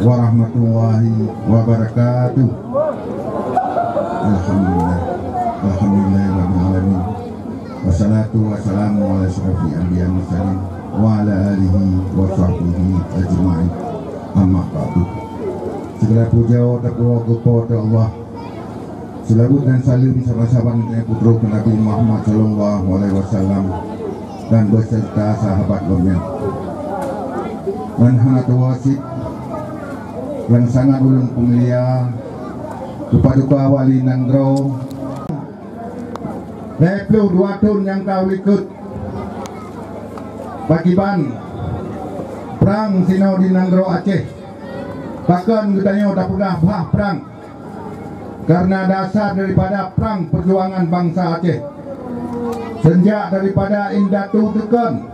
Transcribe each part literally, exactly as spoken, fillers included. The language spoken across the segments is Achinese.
Warahmatullahi wabarakatuh. Alhamdulillah. Alhamdulillahirabbil alamin. Wassalatu wassalamu ala asyrafil anbiya mursalin wa ala alihi wa sahbihi ajma'in. Amma ba'du. Segala puja tapuwoe keu Po teu Allah. Seulaweuet dan saleuem saban-saban keu Putroe Nabi Muhammad sallallahu alaihi wasallam dan beserta sahabat gobnyan. Dan hana tuwoe cit nyang sangat ulôn peumulia, Keupaduka Wali Nanggroe, lhèe ploh dua thôn nyang ka u likot, pakiban prang sinoe di nanggroe Aceh. Pakon geutanyoe tapeugah bah prang? Karena dasar daripada prang perjuangan bangsa Aceh. Semenjak daripada indatu teukon,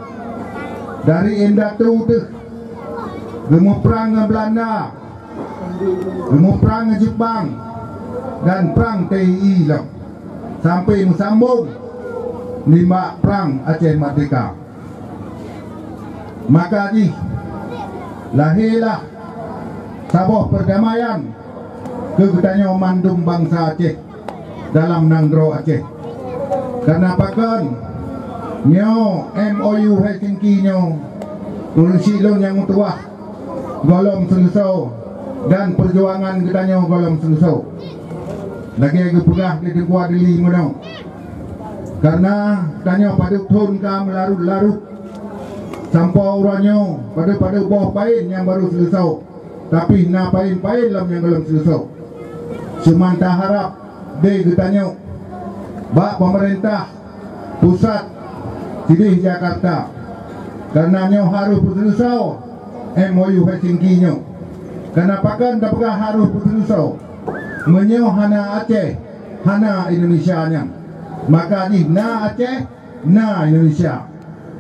dari indatu teuh geumuprang ngon Belanda, geumuprang ngon Jepang, dan prang T I I lom, sampai meusambong nibak prang Aceh Merdeka. Maka jih lahé lah saboh perdamaian keu geutanyoe mandum bansa Aceh dalam nanggroe Aceh. Karena pakon, nyoe M O U Helsinki nyoe, ureuëng syiek lôn nyang meutuwah gohlom seuleusoe dan peujuangan geutanyoe gohlom seuleusoe. Lagée geupeugah di Teungku Adli meunoe, karena tanyoe padub thon ka meularot-larot, sampoe uroe nyoe padub-padub boh pain nyang barô seuleusoe, tapi na pain-pain lom nyang gohlom seuleusoe. Cuman taharab deh geutanyoe bak peumeurintah pusat sideh Jakarta, karena nyoe harôh peuseuleusoe M O U Helsinki nyoe. Karena pakon tapeugah harôh peuseuleusoe? Meunyoe hana Aceh, hana Indonesia nyan. Maka jih na Aceh, na Indonesia.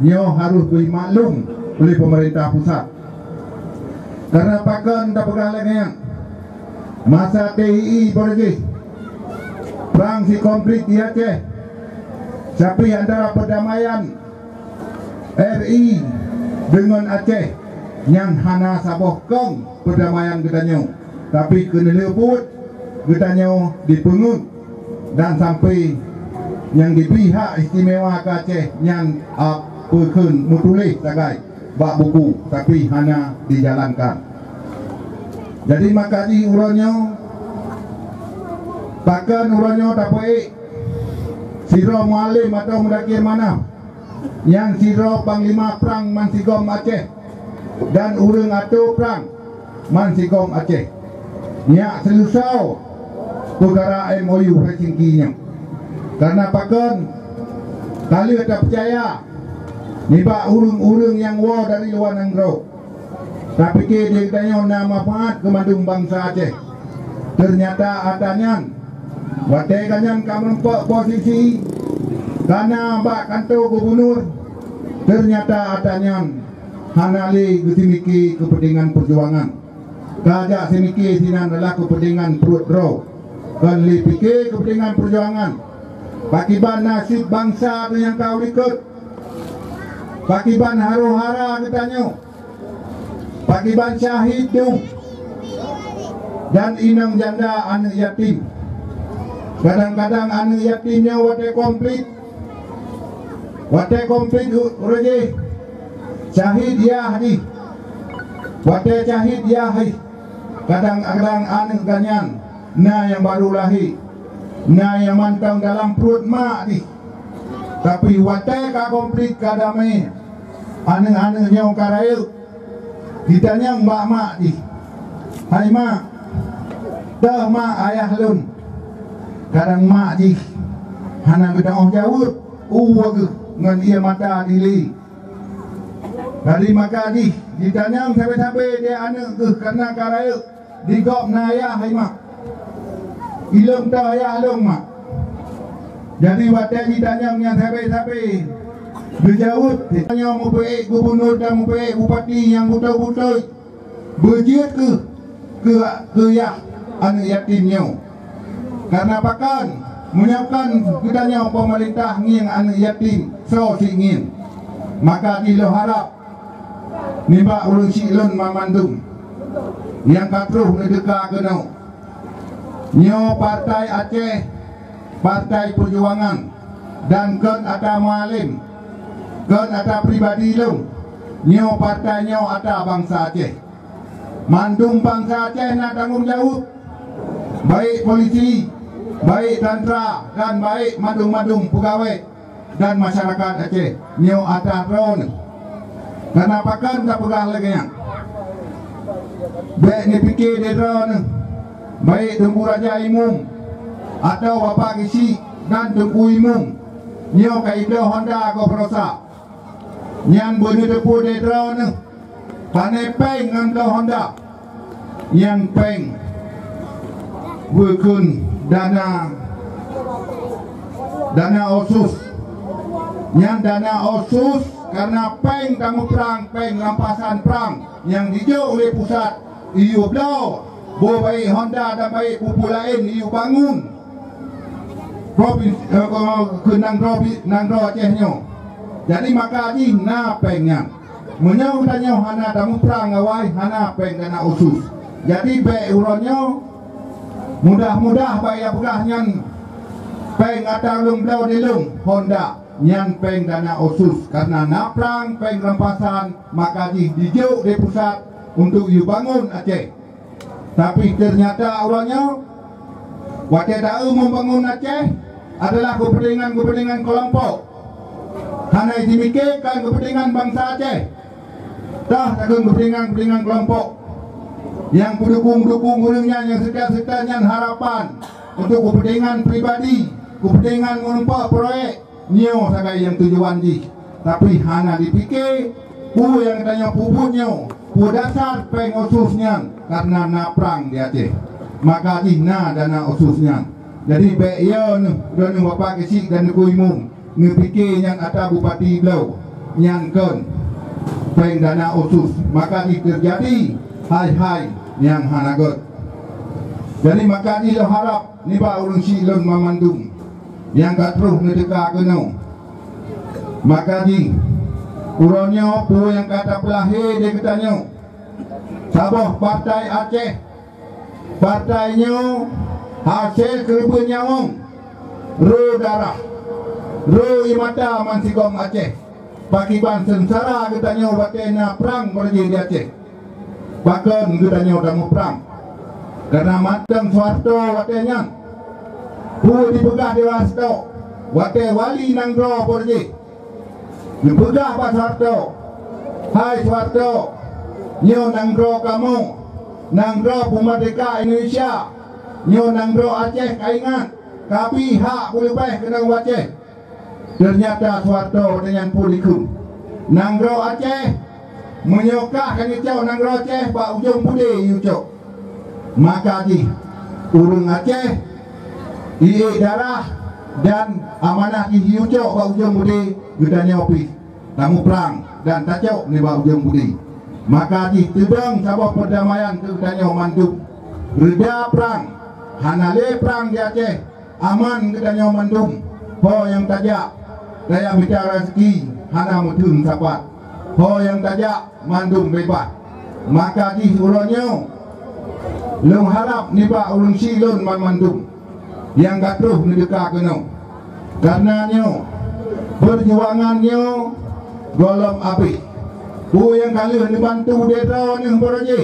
Nyoe harôh bri maklum oleh peumeurintah pusat. Karena pakon tapeugah lagée nyan? Masa T I I beureuguih, prang sikomplit di Aceh, tapi antara perdamaian R I deungon Aceh nyan hana saboh kong perdamaian geutanyoe, tapi keuneulheueh buet geutanyoe dipeungeut dan sampai nyang dibri hak istimewa keu Aceh nyan, a, peue kheun meutuléh sagai bak buku, tapi hana dijalankan. Jadi maka jih uroe nyoe, pakon uroe nyoe tapeuék sidroe mualem atau mudakir manah, nyang sidroe panglima prang bansigom Aceh dan ureuëng atô prang bansigom Aceh, nyak seuleusoe peukara M O U Helsinki nyoe. Karena pakon? Ka lheueh tapeucaya nibak ureuëng-ureuëng nyang woe dari luwa nanggroe. Tapike di geutanyoe na manfaat keu mandum bansa Aceh. Teunyata atra nyan, watée gobnyan ka meurumpok posisi kana bak kantô gubunur, teunyata atra nyan hana lé geusimike keupeuntengan peujuangan. Ka jak simike sinan adalah keupeuntengan pruet droe, kon lé pike keupeuntengan peujuangan. Pakiban naseb bansa teuh nyang ka u likot? Pakiban harôh-hara geutanyoe? Pakiban syahid dum dan inong janda aneuëk yatim? Kadang-kadang aneuëk yatim nyoe watée konflik, watée konflik u-, ureuëng jih syahid yah jih. Watée syahid yah jih, kadang-kadang aneuëk geuhnyan na nyang barô lahé, na nyang mantong dalam pruet mak jih. Tapi watée ka konflik ka damé, aneuëk-aneuëk nyoe ka rayeuk, jitanyong bak mak jih, "Hai mak, toh mak ayah lôn?" Kadang mak jih hana geutanyoe jaweueb, u geuh ngon ié mata dilée. Dari maka jih jitanyong sabe-sabe di aneuëk geuh kana ka rayeuk, "Di gob na ayah hai mak? Ilôn toh ayah lôn mak?" Jadi watée jitanyong nyan sabe-sabe geujaweueb, tanyoe mupeuék gubunur dan mupeuék bupati nyang beutôi-beutôi beujeuet keu, keu, keu yah aneuëk yatim nyoe. Karena pakon? Meunyoe kon geutanyoe peumeurintah ngieng aneuëk yatim, soe sit ngieng? Maka jih lôn harab nibak ureuëng syiek lôn banmandum, Nyang ka troh neuteuka keunoe, nyoe Partai Aceh, Partai Peujuangan, dan kon atra Mualem, kon atra pribadi lôn. Nyoe partai nyoe atra bansa Aceh. Mandum bansa Aceh na tanggong jaweueb, baik polisi, baik tantra, dan baik mandum-mandum peugawée dan masyarakat Aceh nyoe atra droeneuh. Kana pakon tapeugah lagée nyan? Bék neupike di droeneuh, baik Teungku Raja Imum atawa Bapak Geuchik dan Teungku Imum nyoe ka ibloe honda gob rosa. Nyan beuneuteupeu di droeneuh, pane péng ngon bloe honda. Nyan péng beukheun dana, dana otsus. Nyan dana otsus karena péng tamuprang, péng rampasan prang nyang jijok lé pusat, iyue bloe, boh baik honda dan baik peue-peue laén iyue bangun. Propin-, eh, keu nanggroe bi-, nanggroe Aceh nyoe. Jadi maka jih na péng nyan. Meunyoe geutanyoe hana tamuprang awai, hana péng dana otsus. Jadi bék uroe nyoe, mudah-mudah bak nyang peugah nyan péng atra lôn bloe di lôn honda, nyan péng dana otsus. Karena na prang, péng rampasan, maka jih jijok di pusat untuk iyue bangun Aceh. Tapi teunyata uroe nyoe, watée taeu membangun Aceh adalah keupeuntengan-keupeuntengan keulompok. Hana jimikirkan keupeuntengan bansa Aceh. Tah takheun keupeuntengan-keupeuntengan keulompok. Nyang peudukung-dukung ureuëng nyan, nyang seutôt-seutôt nyan harapan untuk keupeuntengan pribadi, keupeuntengan meureumpok proyek. Nyoe sagai nyang tujuan jih, tapi hana jipike peue nyang geutanyoe peubuet nyoe, peue dasar péng otsus nyan, karena na prang di Aceh. Maka jih na dana otsus nyan. Jadi bék yo neuh droeneuh Bapak Geuchik dan Teungku Imum neupike nyan atra bupati bloe, nyan kon péng dana otsus, maka jih teujadi hai-hai nyang hana gét. Jadi maka jih lôn harab nibak ureuëng chik lôn banmandum nyang ka troh neuteuka keunoe. Maka jih, uroe nyoe peue nyang ka tapeulahé di geutanyoe? Saboh partai Aceh. Partai nyoe hasé keureubeuen nyawöng, ro darah, ro ié mata bansigom Aceh. Pakriban seungsara geutanyoe watée na prang beureuji di Aceh. Pakon geutanyoe tamuprang? Karena mantong Soeharto watée nyan. Peue jipeugah di Soeharto watée wali nanggroe beureuji? Jipeugah bak Soeharto, "Hai Soeharto, nyoe nanggroe kamoe, nanggroe peumeurdeka Indonesia. Nyoe nanggroe Aceh ka ingat, kabi hak peuleubeh keunoe u Aceh." Teunyata Soeharto watée nyan peue jikheun, "Nanggroe Aceh, meunyoe kah ka neucok nanggroe Aceh bak ujong budé iyue cok." Maka jih ureuëng Aceh, ié darah dan amanah jih iyue cok bak ujong budé, geutanyoe pih tamuprang dan tacok nibak ujong budé. Maka jih teudong saboh peudamaian keu geutanyoe mandum. Reda prang, hana lé prang di Aceh. Aman geutanyoe mandum, ho nyang tajak, tajak mita raseuki hana meuteun sapat. Ho nyang tajak mandum beubaih. Maka jih uroe nyoe, lôn harab nibak ureuëng chik lôn banmandum nyang ka troh neuteuka keunoe. Karena nyoe, peujuangan nyoe gohlom abéh. Peue nyang ka lheueh neubantu di droeneuh beureuji,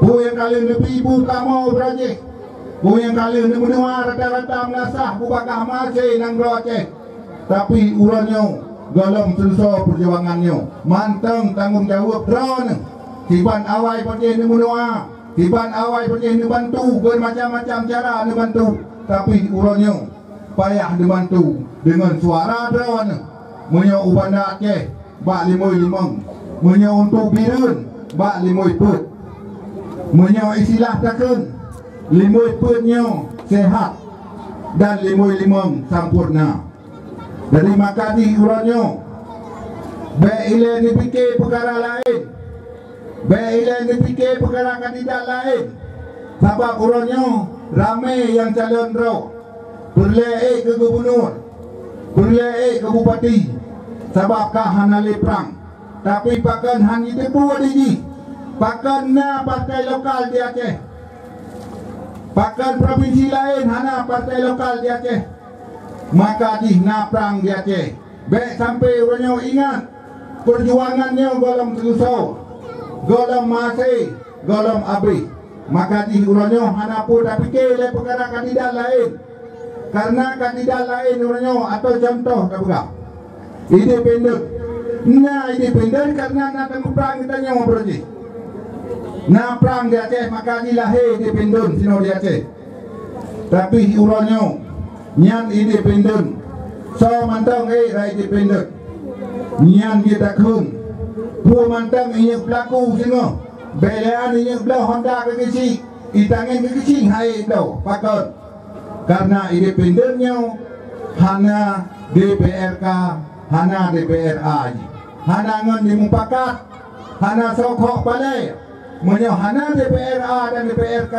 peue nyang ka lheueh neubi bu kamoe beureuji, peue nyang ka lheueh neumeunuha rata-rata meulasah bubagaih maséh nanggroe Aceh. Tapi uroe nyoe gohlom seuleusoe peujuangan nyoe, mantong tanggong jaweueb droeneuh. Siban awai patéh neumeunuha, siban awai patéh neubantu, beumacam-macam cara neubantu. Tapi uroe nyoe payah neubantu deungon suara droeneuh. Meunyoe u Banda Aceh bak limoi limong, meunyoe untuk Bireuen bak limoi peuet, meunyoe istilah takheun, limoi peuet nyoe sehat dan limoi limong sampoereuna. Jadi maka jih uroe nyoe, bék ilée neupike peukara laén. Bék ilée neupike peukara kandidat laén, sabab uroe nyoe ramé nyang calon droe. Peureulée ék keu gubunur, peureulée ék keu bupati, sabab ka hana lé prang. Tapi pakon hana jiteupeue di jih? Pakon na partai lokal di Aceh? Pakon provinsi laén hana partai lokal di Aceh? Maka jih na prang di Aceh. Bék sampai uroe nyoe ingat, peujuangan nyoe gohlom seuleusoe, gohlom maséh, gohlom abéh. Maka jih uroe nyoe hana peue tapike lé peukara kandidat laén. Karena kandidat laén uroe nyoe atau contoh tapeugah, independen. Na independen karena na teumeuprang geutanyoe uroe jih. Na prang di Aceh maka jilahé independen sinoe di Aceh. Tapi uroe nyoe nyan independen. Soe mantong ék raya independen. Nyan jeuet takheun. Peue mantong inyak beulaku singoh. Bék lé an inyak bloe honda keu geuchik, itangen keu geuchik hai bloe. Pakon? Karena independen nyoe hana D P R K, hana D P R A jih. Hana ngon dimupakat, hana soe khok palée. Meunyoe hana D P R A dan D P R K,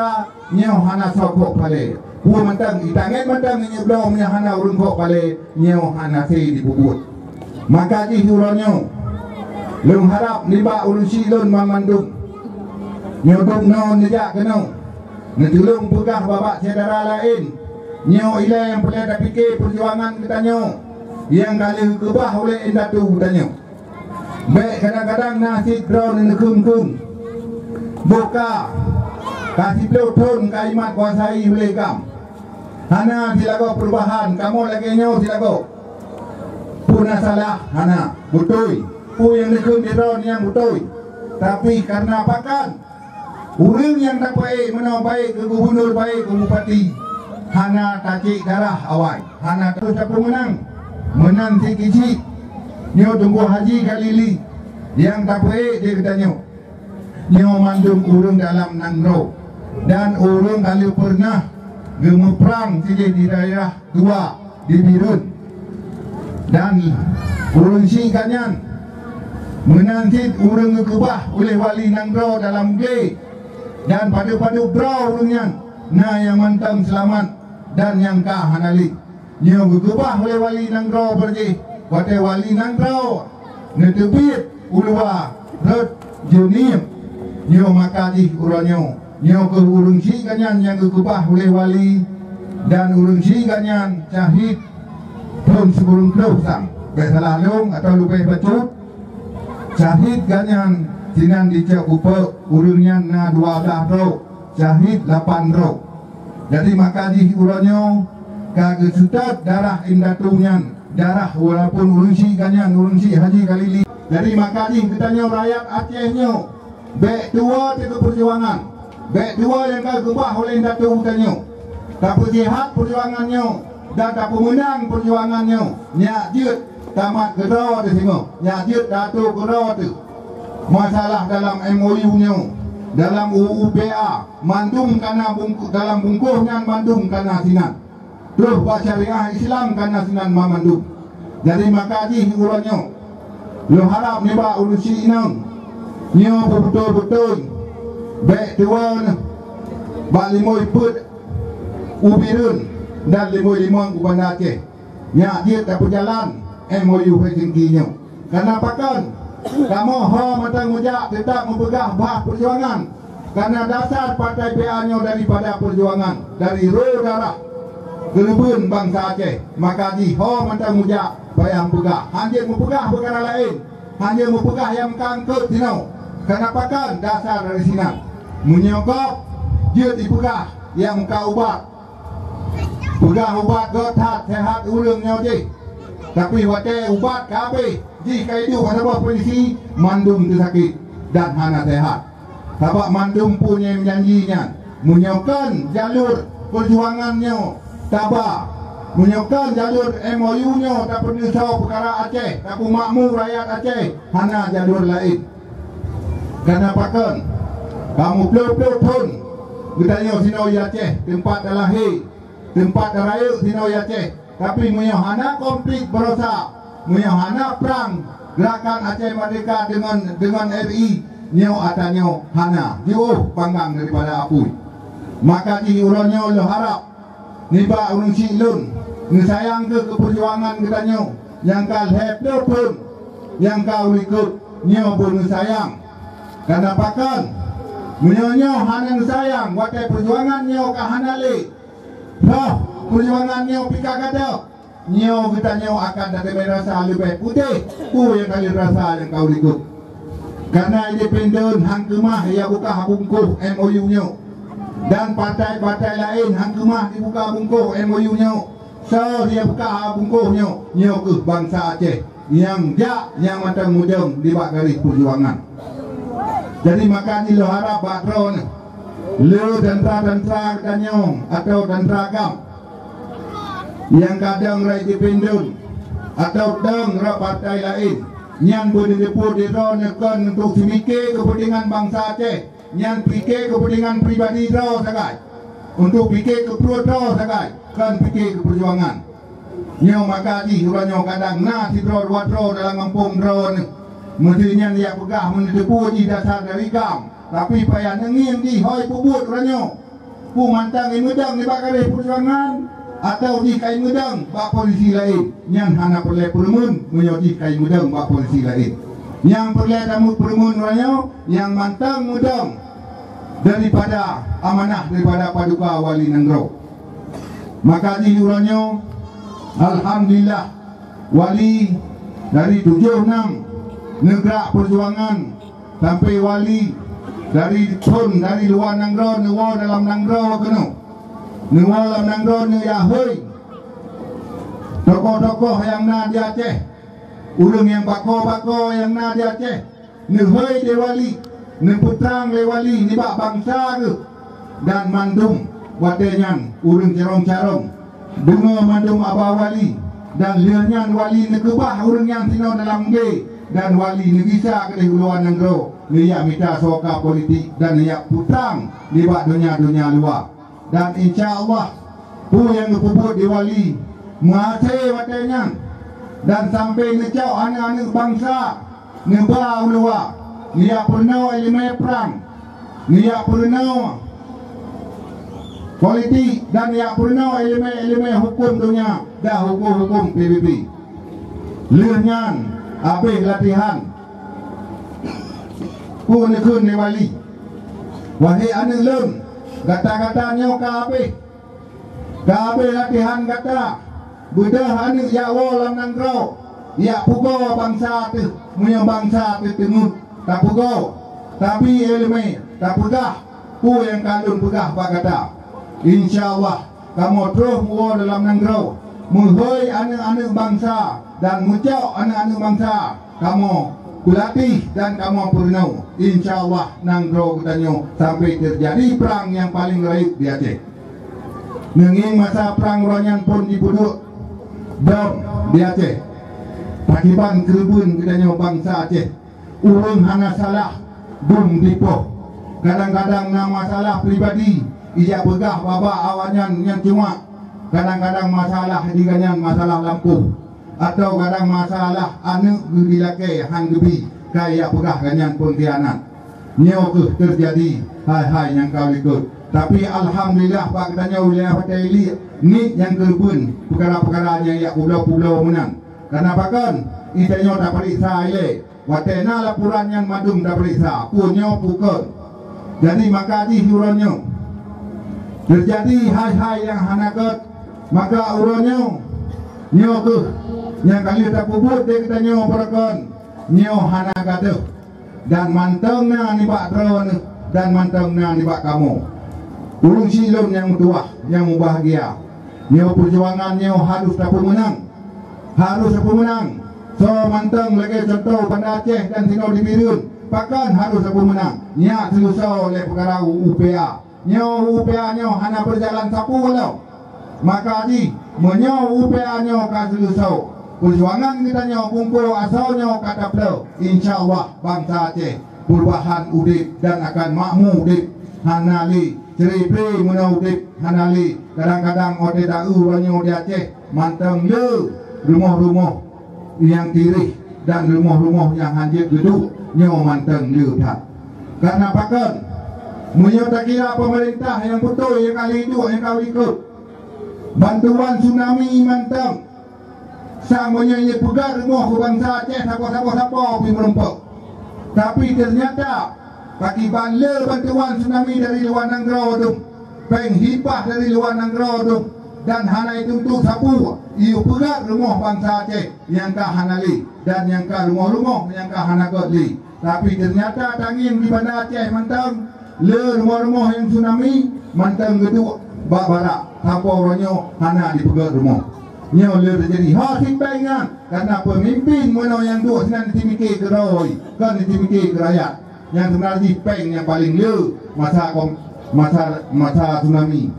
nyoe hana soe khok palée. Peue mantong, itangen mantong inyak bloe meunyoe hana ureuëng khok palée, nyoe hana sé dipubuet. Maka jih uroe nyoe, lôn harab nibak ureuëng syiek lôn banmandum, nyoe dum nyoe neujak keunoe, neutulông peugah bak syedara laén, nyoe ilée nyang peureulée tapike peujuangan geutanyoe nyang ka lheueh geukeubah ulée indatu geutanyoe. Bék kadang-kadang na cit droe neukheun-kheun. Boh ka, ka siplôh thon ka imat kuasai ulée GAM. Hana silagoe peurubahan, kamoe lagée nyoe silagoe. Peue na salah? Hana. Beutôi. Peue nyang neukheun sidroe nyan beutôi. Tapi karena pakon? Ureuëng nyang tapeuék meunoe baik keu gubunur, baik keu bupati, hana tacék darah awai, hana terus tapeumeunang. Meunan cit keu cit, nyoe Teungku Haji Khalili nyang tapeuék di geutanyoe. Nyoe mandum ureuëng dalam nanggroe dan ureuëng ka lheueh peureunah geumeuprang sideh di daerah dua di Bireuen. Dan ureuëng syiek geuh nyan meunan cit ureuëng geukeubah uleh wali nanggroe dalam glé, dan padub-padub droe ureuëng nyan na nyang mantong seulamat dan nyang ka hana lé. Nyoe geukeubah uleh wali nanggroe beurjih, watée wali nanggroe neuteubiet u luwa rot jeuneuk. Nyoe maka jih uroe nyoe, nyoe kheueh ureuëng syiek geuh nyan nyang geukeubah uleh wali, dan ureuëng syiek geuh nyan syahid thon sikureueng ploh sang. Bék salah lôn atawa leubeh bacut, syahid geuh nyan sinan dicok bupok, ureuëng nyan na dua blaih droe, syahid lapan droe. Jadi maka jih uroe nyoe ka geuseutôt darah indatu nyan, darah walaupun ureuëng syiek geuh nyan, ureuëng syiek Haji Khalili. Jadi maka jih geutanyoe rakyat Aceh nyoe, bék tuwoe teuh keu peujuangan, bék tuwoe nyang ka geukeubah uleh indatu geutanyoe. Tapeusihat peujuangan nyoe dan tapeumeunang peujuangan nyoe. Nyak jeuet tamat keudroe teuh singoh, nyak jeuet tato keudroe teuh. Masalah dalam M O U nyoe, dalam U U P A, mandum kana bungku-, dalam bungkôh nyan mandum kana sinan. Troh bak syariah Islam kana sinan mamandum. Jadi maka jih uroe nyoe, lôn harab nibak ureuëng syiek inong nyoe beubeutôi-beutôi, bék tuwoe bak limong peuet u Bireuen dan limong-limong u Banda Aceh. Nyak jeuet tapeujalan M O U Helsinki nyoe. Karena pakon? Kamoe ho mantong meujak teutap meupeugah bah peujuangan. Karena dasar partai P A nyoe daripada peujuangan, dari roh darah keureubeuen bansa Aceh. Maka jih ho mantong meujak payah meupeugah. Hanjeuet meupeugah peukara laén. Hanjeuet meupeugah nyang meuka eungkôt jinoe. Karena pakon? Dasar dari sinan. Meunyoe gob jeuet jipeugah nyang meuka ubat, peugah ubat göt that, seuhat ureuëng nyoe jih. Tapi watée ubat ka habéh, jih ka iduek saboh polisi, mandum teusakét dan hana seuhat. Sabab mandum peue nyang janji nyan, meunyoe kon jalur peujuangan nyoe taba, meunyoe kon jalur M O U nyoe tapeudeusoe peukara Aceh, tapeumakmu rakyat Aceh, hana jalur laén. Karena pakon? Kamoe ploh-ploh thon geutanyoe sinoe di Aceh, teumpat talahé, teumpat tarayeuk sinoe di Aceh. Tapi meunyoe hana konflik baroesa, meunyoe hana prang Gerakan Aceh Merdeka deungon, deungon R I, nyoe ata nyoe hana jiôh panggang daripada apui. Maka jih uroe nyoe lôn harab nibak ureuëng syiek lôn, neusayang kheueh keu peujuangan geutanyoe nyang ka lhée ploh thon nyang ka u likot nyoe, beuneusayang. Karena pakon, meunyoe nyoe hana neusayang watée peujuangan nyoe ka hana lé, roh peujuangan nyoe pih ka gadôh, nyoe geutanyoe akan tateumé rasa leubeh putéh peue nyang ka lheueh rasa nyang ka likot. Karena independen han keumah ya buka bungkôh M O U nyoe, dan partai-partai laén han keumah dibuka bungkôh M O U nyoe. Soe nyang buka bungkôh nyoe? Nyoe kheueh bansa Aceh nyang jak nyang mantong meudong nibak garéh peujuangan. Jadi maka jih lôn harab bak droeneuh, le tantra-tantra geutanyoe atawa tantra GAM nyang kadang rot independen atawa dong rot partai laén, nyan beuneuteupeu di droeneuh kon untuk seumiké keupeuntengan bansa Aceh, nyan piké keupeuntengan pribadi droe sagai, untuk piké keu pruet droe sagai, kon piké keu peujuangan. Nyoe maka jih uroe nyoe kadang na sidroe dua droe dalam gampông droeneuh, meusti nyan jak peugah meuneuteupeu jih dasar dari GAM, tapi payah neungieng jih hôi peubuet uroe nyoe. Peue mantong imeudong nibak garéh peujuangan, atawa jih ka imeudong bak polisi laén, nyan hana peureulée peureumeun meunyoe jih ka imeudong bak polisi laén. Nyang peureulée tameupeureumeun uroe nyoe nyang mantong meudong daripada amanah daripada paduka wali nanggroe. Maka jih uroe nyoe, alhamdulillah, wali dari tujoh nam neugrak peujuangan sampai wali dari thon dari luwa nanggroe neuwoe dalam nanggroe keunoe. Neuwoe lam nanggroe neujak hôi tokoh-tokoh nyang na di Aceh, ureuëng nyang bako-bako nyang na di Aceh, neuhôi lé wali, neupeutrang lé wali nibak bansa geuh, dan mandum watée nyan ureuëng carông-carông deungoe mandum aba wali, dan lheueh nyan wali neukeubah ureuëng nyan sinoe dalam glé, dan wali neugisa keudeh u luwa nanggroe neujak mita soe ka politik dan neujak peutrang nibak donya-donya luwa. Dan insya Allah, peue nyang geupeubuet di wali meuhasé watée nyan, dan sampai neucok aneuëk-aneuëk bansa neuba u luwa, neujak peurunoe iéleumé prang, neujak peurunoe politik, dan neujak peurunoe iéleumé-iéleumé huköm donya dan huköm-huköm P B B. Lheueh nyan habéh latihan, peue neukheun lé wali, "Wahé aneuëk lôn, gata-gata nyoe ka habéh, ka habéh latihan gata, beudôh aneuëk jak woe lam nanggroe, jak peugoe bansa teuh, meunyoe bansa teuh teungeut tapeugoe, tabi iéleumé, tapeugah peue nyang ka lôn peugah bak gata. Insya Allah, kamoe troh meuwoe dalam nanggroe, meuhôi aneuëk-aneuëk bansa dan meucok aneuëk-aneuëk bansa kamoe peulatih dan kamoe peurunoe. Insya Allah, nanggroe geutanyoe sampai teujadi prang nyang paleng rayeuk di Aceh." Neungieng masa prang uroe nyan phon jipeuduek dom di Aceh. Pakriban keureubeuen geutanyoe bansa Aceh. Ureuëng hana salah dum dipoh. Kadang-kadang na masalah pribadi, ijak peugah babah awaknyan nyan cuma. Kadang-kadang masalah di gobnyan masalah lampôh, atawa kadang masalah aneuëk geuh dilakée han geubi, ka ijak peugah gobnyan peungkhianat. Nyoe kheueh teujadi hai-hai nyang ka likot. Tapi alhamdulillah, bak geutanyoe wilayah Batée Iliek, niet nyang keureubeuen peukara-peukara nyang ijak peubloe-peubloe meunan. Karena pakon? Geutanyoe tapeuriksa ilée. Watée na laporan nyan mandum tapeuriksa, peue nyoe peue kon. Jadi maka jih uroe nyoe teujadi hai-hai nyang hana gét, maka uroe nyoe, nyoe kheueh nyang ka lheueh tapeubuet lé geutanyoe beurakon, nyoe hana gadôh, dan mantong na nibak droeneueh dan mantong na nibak kamoe. Ureuëng syiek lôn nyang meutuwah, nyang mubahgia, nyoe peujuangan nyoe harôh tapeumeunang. Harôh tapeumeunang. Soe mantong lagée cuntoh Banda Aceh dan sinoe di Bireuen, pakon harôh tapeumeunang? Nyak seuleusoe lé peukara U U P A. Nyoe U U P A nyoe hana beujalan sapeue lom. Maka jih, meunyoe U U P A nyoe ka seuleusoe, peujuangan geutanyoe bungkôh asoe nyoe ka taploe, insya Allah bansa Aceh perubahan udeb dan akan makmu udeb. Hana lé, ceureupreh meunoe udeb hana lé. Kadang-kadang watée ta-eu uroe nyoe di Aceh, mantong le rumoh-rumoh nyang tireh dan rumoh-rumoh nyang hanjeuet geuduek nyoe mantong le that. Karena pakon? Meunyoe takira peumeurintah nyang beutôi nyang ahli duek nyang ka likot, bantuan tsunami mantong, sang meunyoe jipeugah rumoh keu bansa Aceh saboh-saboh sapo pih meurumpok. Tapi teunyata Akibat le bantuan tsunami dari luwa nanggroe dum, péng hibah dari luwa nanggroe dum, dan hana ituntu sapeue, iyue peugöt rumoh bansa Aceh nyang ka hana lé, dan nyang ka rumoh-rumoh nyang ka hana göt lé. Tapi teunyata tangieng di Banda Aceh mantong, le rumoh-rumoh nyang tsunami mantong geuduek bak barak, sampoe uroe nyoe hana jipeugöt rumoh. Nyoe le teujadi. Ho cit péng nyan, karena peumimpin meunoe nyang duek sinan jimike keu droe, kon jimike keu rakyat. Nyang seubeunar jih péng nyang paleng le masa kom-, masa, masa tsunami.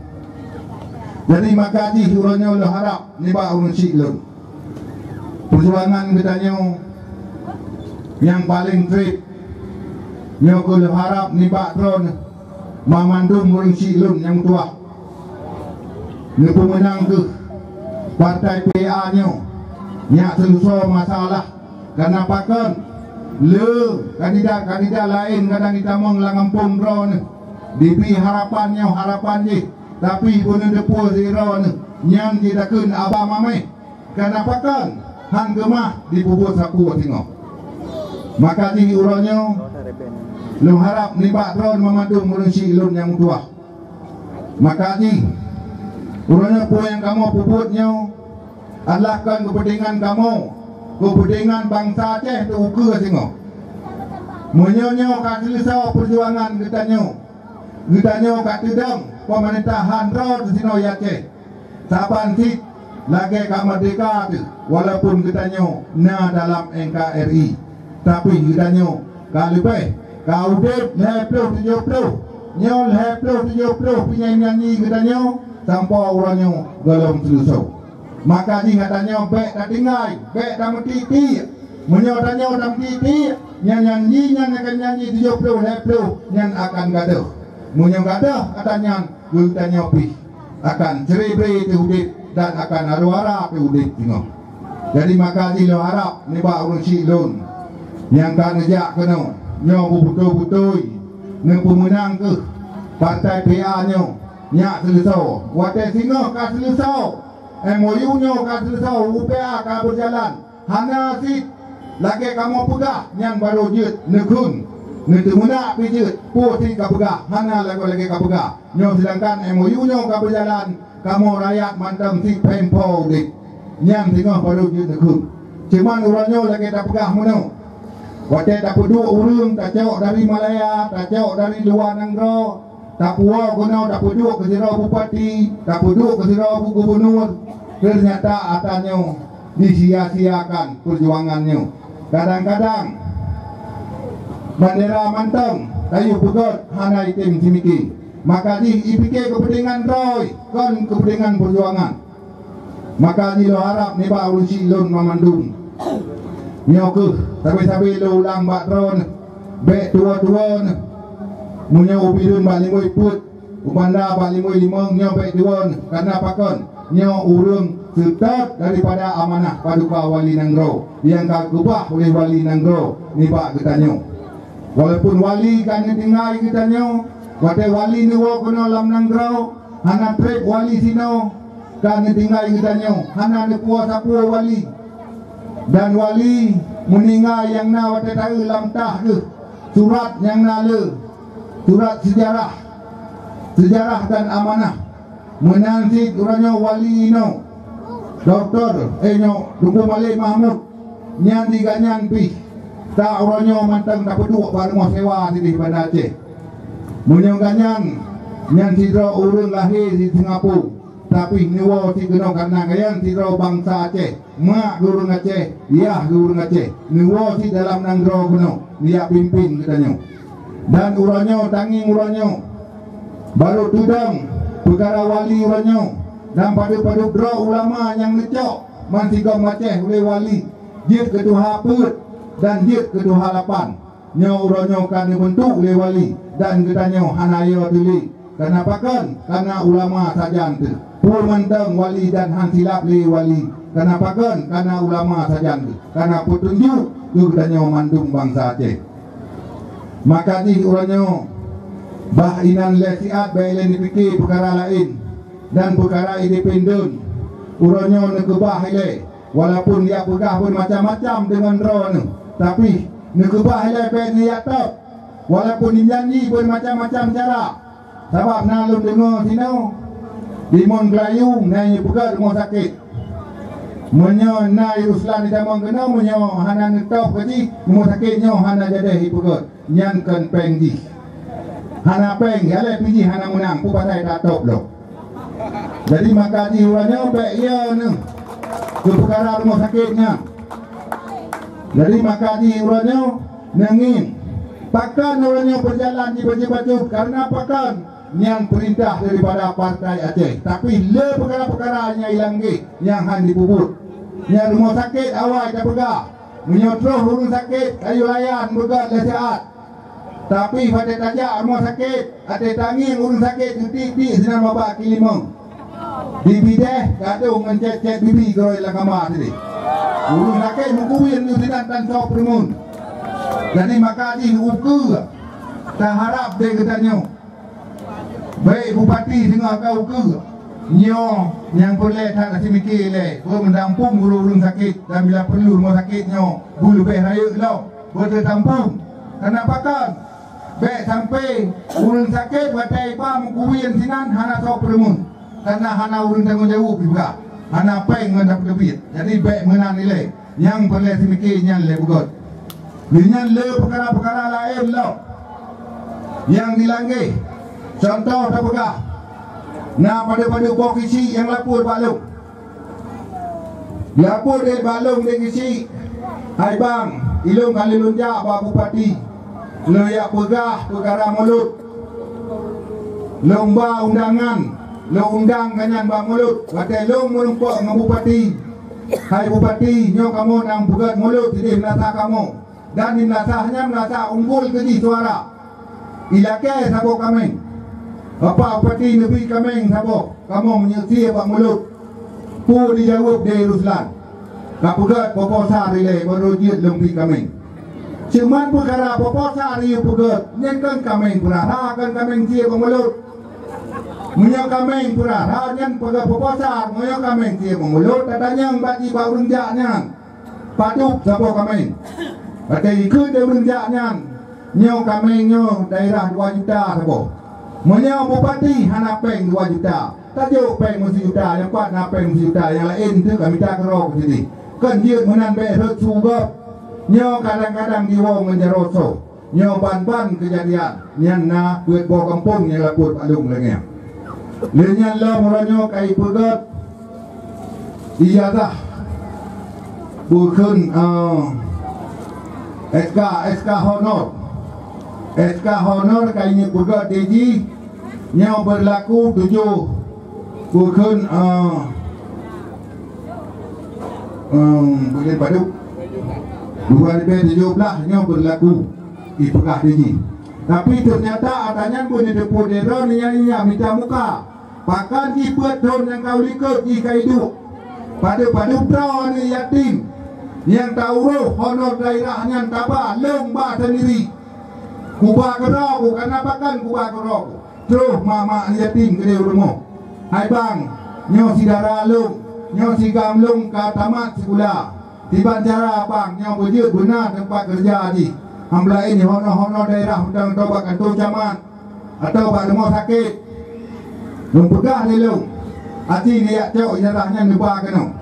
Jadi maka jih uroe nyoe lôn harab nibak ureuëng syiek lôn, peujuangan geutanyoe nyang paleng treb nyoe keuh lôn harab nibak droeneuh, banmandum ureuëng syiek lôn nyang tuah. Neupeumeunang kheueh partai P A nyoe nyak seuleusoe masalah. Karena pakon? Le kandidat-kandidat laén kadang jitamong lam gampông droeneuh, dibri harapan nyoe harapan jih, tapi beuneuteupeu sidroeneuh nyan jitakheun aba mameh. Karena pakon? Han keumah jipeubuet sapeue singoh. Maka jih uroe nyoe lôn harab nibak droeneuh banmandum ureuëng syiek lôn nyang meutuah. Maka jih uroe nyoe peue nyang kamoe peubuet nyoe adalah kon keupeuntengan kamoe, keupeuntengan bansa Aceh teuh ukeue singoh. Meunyoe nyoe ka seuleusoe peujuangan geutanyoe, geutanyoe ka teudong peumeurintah han droe teuh sinoe di Aceh. Saban cit lagée ka meurdehka teuh, walaupun geutanyoe na dalam N K R I, tapi geutanyoe ka leubeh, ka udeb lhée ploh tujoh ploh. Nyoe lhée ploh tujoh ploh pih nyan nyan jih geutanyoe sampoe uroe nyoe gohlom seuleusoe. Maka jih geutanyoe bék tatinggai, bék tameutik-tik. Meunyoe tanyoe tameutik-tik, nyan nyan jih nyan akan nyan jih tujoh ploh lhée ploh nyan akan gadôh. Meunyoe gadôh ata nyan, geutanyoe pih akan cre-bre teuh udeb dan akan aroe-aroe teuh udeb singoh. Jadi maka jih lôn harab nibak ureuëng syiek lôn nyang ka neujak keunoe, nyoe beubeutôi-beutôi neupeumeunang kheueh partai P A nyoe nyak seuleusoe. Watée singoh ka seuleusoe, M O U nyoe ka seuleusoe, U P A ka beujalan, hana cit lagée kamoe peugah nyan barô jeuet neukheun, neuteumeunak pih jeuet peue cit ka peugah, hana lagée-lagée ka peugah. Nyoe seudangkan M O U nyoe ka beujalan, kamoe rakyat mantong cit phon po udeb. Nyan singoh barô jeuet neukheun. Cuman uroe nyoe lagée tapeugah meunoe, watée tapeuduek ureuëng tacok dari Malaya, tacok dari luwa nanggroe, tapuwoe keunoe tapeuduek keu sidroe bupati, tapeuduek keu sidroe gubunur, teunyata ata nyoe disia-siakan peujuangan nyoe. Kadang-kadang bandera mantong tayue peugét hana item simiki. Maka jih ipike keupeuntengan droe, kon keupeuntengan peujuangan. Maka jih lôn harab nibak ureuëng syiek lôn banmandum, nyoe kheueh sabe-sabe lôn ulang bak droeneuh, bék tuwoe-tuwoe neuh. Meunyoe ubit lôn bak limong peuet, u banda bak limong limong nyoe bék tuwoe neuh. Karena pakon? Nyoe ureuëng seutôt daripada amanah paduka wali nanggroe nyang ka geubah uleh wali nanggroe nibak geutanyoe. Walaupun wali ka neutinggai geutanyoe, watée wali neuwoe keunoe lam nanggroe, hana treb wali sinoe ka neutinggai geutanyoe, hana neupuwoe sapeue wali. Dan wali meuninggai nyang na watée taeu lam tah geuh surat nyang na le, surat seujarah, seujarah dan amanah. Meunan cit uroe nyoe wali inoe, Doktor, eh, nyoe, Teungku Malek Mahmud, nyan di gobnyan pih, ta uroe nyoe mantong tapeuduek bak rumoh sewa sideh Banda Aceh. Meunyoe gobnyan, nyan sidroe ureuëng lahé di Singapura, tapi neuwoe sikeunoe karena gobnyan sidroe bansa Aceh, mak geuh ureuëng Aceh, yah geuh ureuëng Aceh, neuwoe sit dalam nanggroe keunoe, neujak pimpin geutanyoe. Dan uroe nyoe, tangieng uroe nyoe, barô teudong peukara wali uroe nyoe, dan padub-padub droe ulama nyang neucok bansigom Aceh uleh wali, jeuet keu tuha peuet dan jeuet keu tuha lapan. Nyoe uroe nyoe ka neubeuntuk lé wali, dan geutanyoe hana yo teuh lé. Kana pakon? Kana ulama sajan teuh. Peue mantong wali dan han silap lé wali. Kana pakon? Kana ulama sajan teuh. Kana peutunjuk keu geutanyoe mandum bansa Aceh. Maka jih uroe nyoe, bah inan lé siat bék lé neupike peukara laén dan peukara independen. Uroe nyoe neukeubah ilée, walaupun jak peugah pun macam-macam deungon droeneuh, tapi neukeubah ilée bék neujak top. Walaupun jijanji beumacam-macam cara, sabab na lôn deungoe sinoe, di Mon Geulayu na jipeugöt rumoh sakét. Meunyoe na i Ruslan jitamong keunoe, meunyoe hana neutôb keu jih, rumoh sakét nyoe hana jadeh jipeugöt. Nyan kon péng jih. Hana péng, jaleh pih jih hana meunang, peue pasai tatôb lom. Jadi maka jih uroe nyoe bèk yo neuh keu peukara rumoh sakét nyan. Jadi maka jih uroe nyoe neungieng, pakon uroe nyoe peujalan jibacut-bacut, kareuna pakon nyan peurintah daripada Partai Aceh. Tapi le peukara-peukara nyang ilang geh nyang han jipeubuet. Nyan rumoh sakét awai tapeugah, meunyoe troh ureueng sakét kayue layan beugöt lé siat. Tapi watèe tajak rumoh sakét, watèe tangieng ureueng sakét teutik-tik sinan babah keulimong. Di bideh gadôh ngon cét-cét bibi keurôi lam kama sideh. Ureueng sakét meukuwien nyoe sinan tan soe peureumeun. Jadi maka jih ukeue taharab deh geutanyoe. Bèk bupati singoh ka ukeue. Nyoe nyang peureulèe that seumiké lé, beumeudampông ureueng-ureueng sakét dan bila peurlu rumoh sakét nyoe beuleubèh rayeuk lom, beuteudampông. Kareuna pakon? Bèk sampai ureueng sakét watèe iba meukuwien sinan hana soe peureumeun, kareuna hana ureueng tanggông jaweueb jipeugah, hana péng ngon tapeuteubiet. Jadi bèk meunan ilèe. Nyang peureulèe seumiké nyan lé beugöt. Nyan le peukara-peukara laén lom nyang dilangge. Contoh tapeugah, na padub-padub boh keuchik nyang lapor bak lôn. Lapor lé bak lôn lé keuchik, "Hai bang, ilôn ka lheueh lôn jak bak bupati, lôn jak peugah peukara mulod. Lôn ba undangan, lôn undang gobnyan bak mulod." Watèe lôn meurumpok ngon bupati, "Hai bupati, nyoe kamoe na peugöt mulod sideh meunasah kamoe." Dan di meunasah nyan meunasah unggul keu jih suara. Ilakèe saboh kaméng. Bapak Bupati neubri kaméng saboh, kamoe meunyoe sie bak mulod. Peue dijaweueb lé Ruslan? Ka peugöt proposal ilèe, baru jeuet lôn bri kaméng. Cuma peukara proposal nyang peugöt, nyan kon kaméng peurara, kon kaméng sie bak mulod. Meunyoe kaméng peurara nyan peugöt proposal, meunyoe kaméng sie bak mulod, tatanyong bak jih bak ureueng jak nyan. Padub saboh kaméng. Watèe jikheun lé ureueng jak nyan, nyoe kaméng nyoe daerah dua juta saboh. Meunyoe bupati hana péng dua juta, tajok péng meusijuta, nyang pat na péng meusijuta, nyang laén teuh ka mita keudroe keu sideh. Kon jeuet meunan bèk rhot su gob. Nyoe kadang-kadang jiwoe ngon jaroe soe. Nyoe ban-ban keujadian nyan na peuet boh gampông nyang lapor bak lôn lagèe nyan. Lheueh nyan lom uroe nyoe ka ipeugöt ijazah, bukon, eh, S K, S K honor. S K honor ka ipeugöt lé jih nyoe beurlaku tujoh, bukon, eh, eh, buleuen padub, dua ribèe tujoh blah nyoe beurlaku ipeugah lé jih. Tapi teunyata ata nyan beuneuteupeu lé droeneuh nyan, nyan mita muka. Pakon jih peuet thon nyang ka u likot jih ka iduek. Padub-padub droe aneuk yatim nyang tauroh honor daerah nyan taba lôn ba sendiri. Kuba keudroe ku, kareuna pakon kuba keudroe ku? Troh ma-ma aneuk yatim keudéh u rumoh. Hai bang, nyoe syedara lôn, nyoe sigam lôn ka tamat sikula. Kiban cara bang nyoe beujeuet beuna teumpat keureuja jih. Hamba laén honor-honor daerah mantong atau bak kantô camat, atau bak rumoh sakét. Lôn peugah lé lôn, aci neujak cok ijazah nyan neuba keunoe.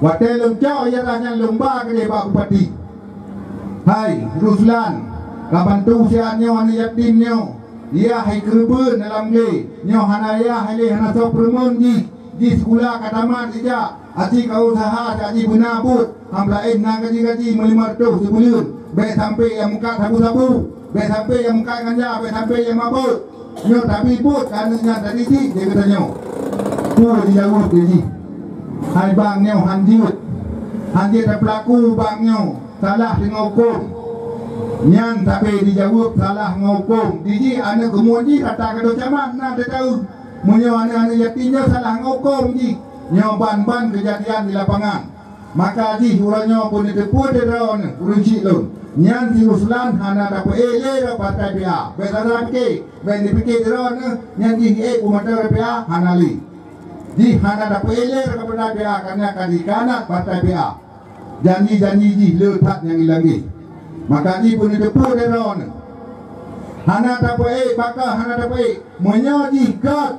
Watèe lôn cok ijazah nyan lôn ba keudéh bak bupati. Hai Ruslan, ka bantu siat nyoe aneuk yatim nyoe. Yah hai keureubeuen dalam glé, nyoe hana yah hai lé, hana soe peureumeun jih. Jih sikula ka tamat ijak, aci ka useuha jak jih beuna buet, hamba laén na gaji-gaji meulimong reutôh sibuleuen. Bèk sampai nyang meukat sabu-sabu, bèk sampai nyang meukat ganja, bèk sampai nyang mabök. Nyoe tabi buet keu aneuk nyan tadidik lé geutanyoe. Peue jijaweueb lé jih? Hai bang nyoe han jeuet, han jeuet tapeulaku bang nyoe salah deungon hukôm. Nyan sabe jijaweueb salah ngon hukôm. Di jih aneuk keumuen jih rata keu dosa mat na teuh taeu. Meunyoe aneuk-aneuk yatim nyoe salah ngon hukôm jih, nyoe ban-ban keujadian di lapangan. Maka jih uroe nyoe beuneuteupeu lé droeneuh ureueng chik lôn, nyan si Ruslan hana tapeuék lé lom partai P A. Bèk salah pike, bèk neupike droeneuh nyan jih ék peumata P A, hana lé. Jih hana tapeuék lé lom partai P A, kareuna ka jikhianat partai P A. Janji-janji jih le that nyang ilang jih. Maka jih beuneuteupeu lé droeneuh. Hana tapeuék, pakon hana tapeuék. Meunyoe jih gét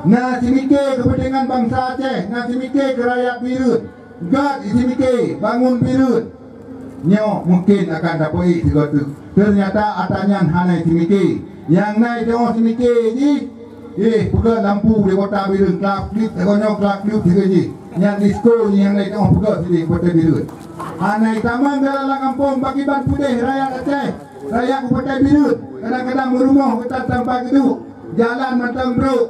na simiké keupeuntengan bansa Aceh, na simiké keu rakyat Bireuen, gét simiké bangun Bireuen, nyoe mungken akan tapeuék sigoe teuk. Teunyata atra nyan hana simiké. Nyang na teungoh simiké jih, eh, peugét lampu di kota Bireuen, klap-klip sigoe nyoe, klap-klip sigoe jih. Nyan disko nyang na teungoh peugét sidéh kota Bireuen. Hana tamong dalam gampông pakriban peudeh rakyat Aceh. Rakyat Kabupaten Bireuen, kadang-kadang meurumoh geutanyoe sampai geuduek, jalan mantong brok.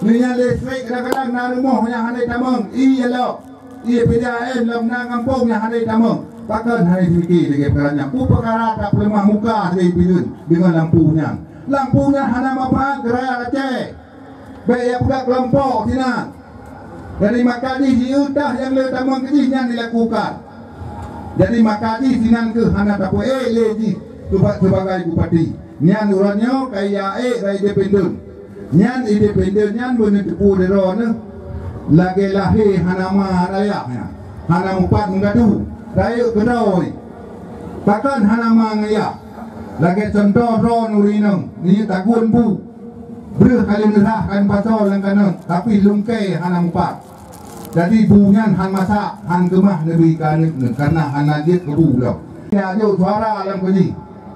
Meunyoe listrik kadang-kadang na rumoh nyang hana tamong, ie lom, ie P D A M lom na gampông nyang hana tamong. Pakon hana simiké lagée peukara nyan? Peue peukara tapeuleumah muka sidéh Bireuen deungon lampu nyan? Lampu nyan hana manfaat keu rakyat Aceh. Bék ya peugah kelompok sinan. Jadi maka jih jieuntah nyang le tamong keu jih nyan dilakukan. Jadi maka jih sinan keuh hana tapeuék lé jih seba-, sebagai bupati. Nyan uroe nyoe ka ya ék bak independen. Nyan independen nyan beuneuteupeu lé droeneuh lagée lahé hana ma hana yah nyan. Hana mupat meugadu. Rayeuk keudroe. Pakon hana ma ngon yah? Lagée cuntoh droeneuh ureuëng inong, neujeuet tagun bu. Breuh kali meurah kan pasoe lam keunoe, tapi lungkée hana mupat. Jadi bu nyan han masak, han keumah neubri keu aneuëk nyan, kareuna hana jeuet keu bu lom. Nyak jok suara lam keuji.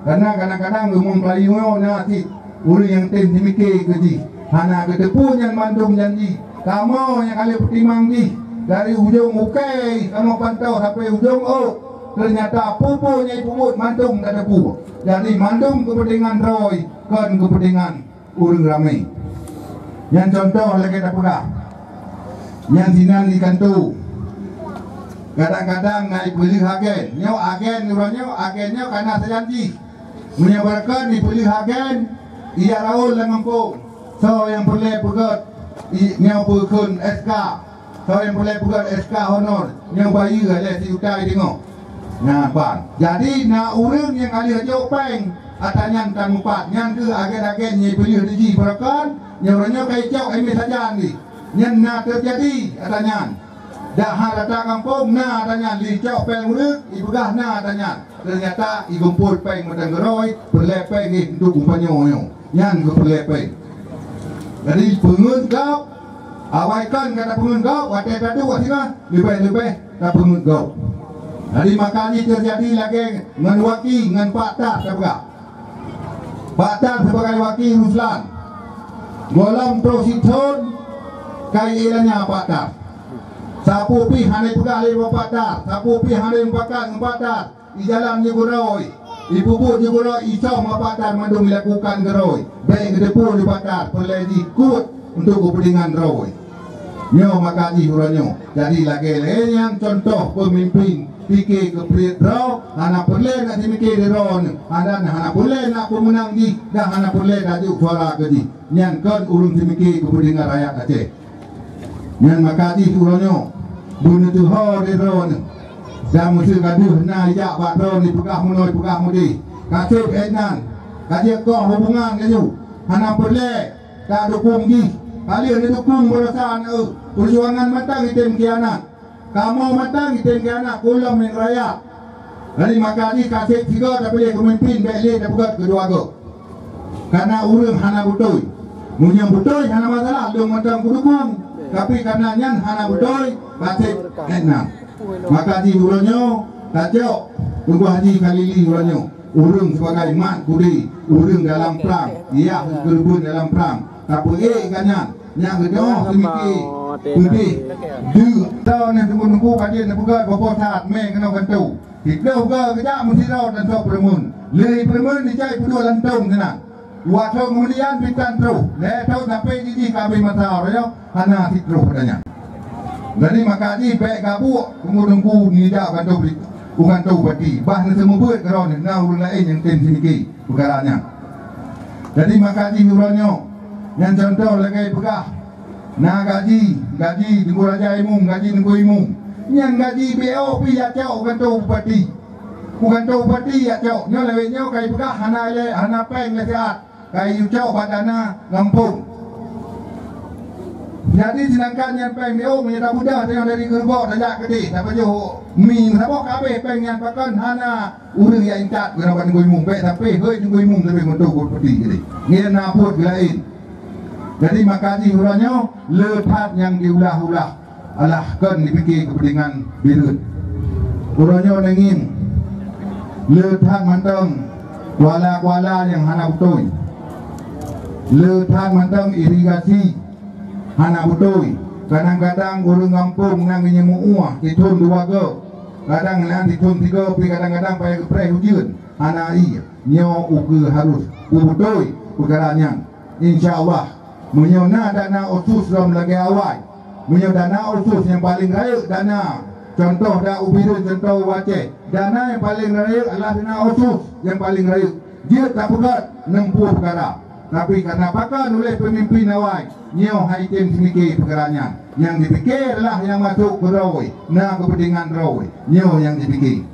Kareuna kadang-kadang rumoh Meulayu nyoe na cit ureuëng nyang tem simiké keu jih. Hana geuteupeue nyan mandum janji. Kamoe nyang ka lheueh peutimang jih dari ujong ukée kamoe pantau sampai ujong ôk. Teunyata peue-peue nyang ipeubuet mandum tateupeue. Jadi mandum keupeuntengan droe kon keupeuntengan ureuëng ramé. Nyan cuntoh lagée tapeugah. Nyan sinan di kantô. Kadang-kadang na ipeuleueh agen. Nyoe agen uroe nyoe, agen nyoe ka na sajan jih. Meunyoe beureukat ipeuleueh agen, iya raon lam gampông. Soe nyang peureulée peugét, i-, nyoe peukheun S K. Soe nyang peureulée peugét S K honor, nyoe bayeue lé sijuta deungoe. Nah, ban. Jadi, na ureuëng nyang ka lheueh jok péng, atra nyan tan mupat. Nyan keuh agen-agen nyang ipeuleueh di jih beureukat, nyoe uroe nyoe ka icok émé sajan jih. Nyan na teujadi atra nyan. Dak ha rata gampông na atra nyan, lé icok péng ureuëng, ipeugah na atra nyan. Teunyata igeumpol péng mantong keudroe, peureulée péng jih untuk geumpanyöt nyoe. Nyan geupeureulée péng. Jadi peungeut gob, awai kon ka tapeungeut gob, watée taduek singoh, leubeh-leubeh tapeungeut gob. Jadi maka jih teujadi lagée ngon waki ngon Pak Tar tapeugah. Pak Tar sibagai waki Ruslan. Gohlom troh sithon kai ilanya Pak Tar. Sapeue pih hana ipeugah lé Pak Tar, sapeue pih hana imupakat ngon Pak Tar. Ijalan jih keudroe, ipeubuet jih keudroe, icok Pak Tar mandum ilakukan keudroe. Bék geuteupeue lé Pak Tar, peureulée jih kuet untuk keupeuntengan droe. Nyoe maka jih uroe nyoe. Jadi lagée lé nyan cuntoh peumimpin pike keu peuet droe, hana peureulée nak simiké di droe nyoe, hana, hana peureulée nak peumeunang jih, dan hana peureulée tajok suara keu jih. Nyan kon ureuëng simiké keupeuntengan rakyat Aceh. Nyan maka jih uroe nyoe, beuneuteupeu di droeneuh. Dan meuseu ka deuh na ijak bak droeneuh ipeugah meunoe, ipeugah meudeh. Ka seb ék nan, ka jeuet koh hubungan laju. Hana peureulée ka dukong jih. Ka lheueh neudukong beurosa aneuëk. Peujuangan mantong item khianat. Kamoe mantong item khianat, kulom ngon rakyat. Jadi maka jih ka seb sigoe tapilih peumimpin, bék lé tapeugét keudua goe. Kareuna ureuëng hana beutôi. Meunyoe beutôi hana masalah, lôn mantong kudukong. Tapi kareuna nyan hana beutôi, ka seb ék nan. Maka jih uroe nyoe tacok Teungku Haji Khalili uroe nyoe. Ureuëng sibagai mat gurée, ureuëng dalam prang, yah geureubeuen dalam prang. Tapeuék gobnyan, nyang geudoh seumiké peudeh. Deuh, tahu nyan teungku-teungku ka jeuet neupeugah boh-boh that mé keunoe keutu. Sitroh goe geujak meusidroe dan soe peureumeun. Lheueh peureumeun ijak ipeuduek lam tông sinan. Dua thon keumudian, bitan troh. Lhée thon sampoe jih ka habéh masa uroe nyoe, hana sitroh pada nyan. Jadi maka jih bék gabuk teungku-teungku nijak u kantô bri-, u kantô bupati. Bah neuseumeubeuet keudroe na ureuëng laén nyang tem seumiké peukara nyan. Jadi maka jih uroe nyoe, nyan cuntoh lagée peugah, na gaji, gaji Teungku Raja Imum, gaji Teungku Imum. Nyan gaji B O pih jak cok u kantô bupati. U kantô bupati jak cok. Nyoe lawét nyoe ka ipeugah hana lé, hana péng lé siat. Ka icok bak dana gampông. Jadi, seudangkan nyan péng di ôk, meunyoe tabudah tanyoe dari geureubok tajak keudeh, tapajoh mi, saboh ka abéh péng nyan, pakon hana ureuëng nyang intat keunoe bak Teungku Imum. Bék sampai hôi Teungku Imum tapi meuntok peuti jadi. Ngieng na buet geulaén. Jadi, maka jih uroe nyoe le that nyang diulah-ulah, alah kon dipike keupeuntengan bireuen. Uroe nyoe neungieng le that mantong kuala-kuala nyang hana beutôi. Le that mantong irigasi hana beutôi. Kadang-kadang ureuëng gampông nyang geunyoe meu-ueh sithon dua goe, kadang nyan sithon tiga, pi kadang-kadang payah geupreh ujeuen hana ie. Nyoe ukeue harus peubeutôi peukara nyan. Insya Allah, meunyoe na dana otsus lom lagée awai, meunyoe dana otsus nyang paleng rayeuk dana, contoh dak ubiri, contoh u Aceh, dana nyang paleng rayeuk adalah dana otsus nyang paleng rayeuk. Jeuet tapeugét neumpuh peukara. Tapi karena pakon uleh peumimpin awai, nyoe hai tem seumike peukara nyan. Nyang dipike adalah nyang masôk keu droe, na keupeuntengan droe. Nyoe nyang dipike.